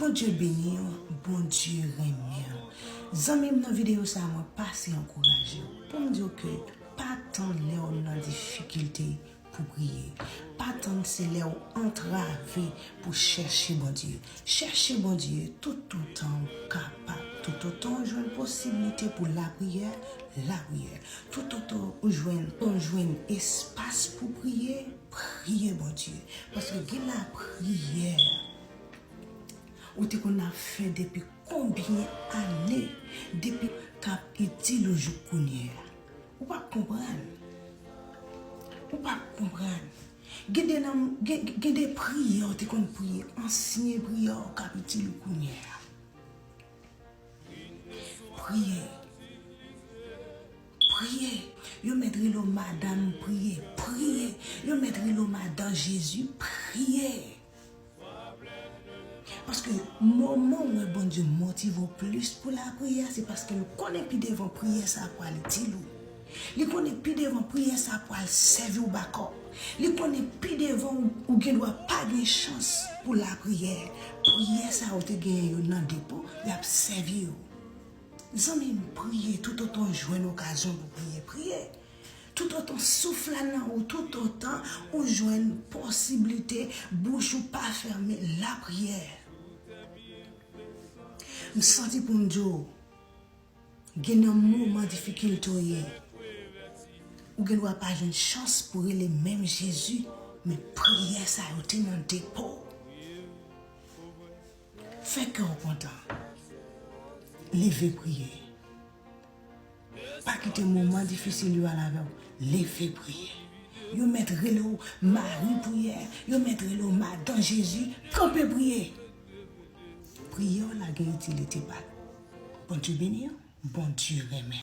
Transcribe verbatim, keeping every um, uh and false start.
Bondye beni w, Bondye renmen w. Zanmi m, nan videyo sa a, mwen pase ankouraje w pou m di w ke pa tann lè w nan difikilte pou priye. Pa tann se lè w antrave pou chèche Bondye. Chèche Bondye toutotan w kapab. Toutotan w jwenn posiblite pou lapriyè, lapriyè. Toutotan w jwenn, w jwenn espas pou priye, priye Bondye. Paske gen lapriyè ou te konn ap fè depi konbyen ane, depi k ap itil ou jouk kounye a. Ou p ap konprann. Ou p ap konprann. Gen de nan, gen, gen de priyè ou te konn priye, ansyen priyè ou k ap itil ou kounye a. Priye. Priye. Yo mèt rele w madanm, priye. Priye. Yo mèt rele w madan Jezi, priye. Paske moman ou wè Bondye motive w plis pou lapriyè, se paske l konnen pi devan priyè sa a pral itil ou. Li konnen pi devan priyè sa a pral sèvi w bakòp. Li konnen pi devan ou, ou gen dwa pa gen chans pou lapriyè. Priyè sa a ou te genyen yo nan depo, y ap sèvi w. Zanmi m, priye toutotan w jwenn okazyon pou priye. Priye. Toutotan souf la nan ou, toutotan ou jwenn posiblite, bouch ou pa fèmen, lapriyè. M santi pou m di w, gen nan moman difikilte w ye, ou gen dwa pa jwenn chans pou rele menm Jezi, men priyè sa yo te nan depo. Fè kè w kontan. Leve priye. Pa kite moman difisil yo al avè w. Leve priye. Yo mèt rele w mari priyè. Yo mèt rele w madan Jezi. Kanpe priye. Priyè w la gen itilite pa l. Bondye beni w. Bondye renmen.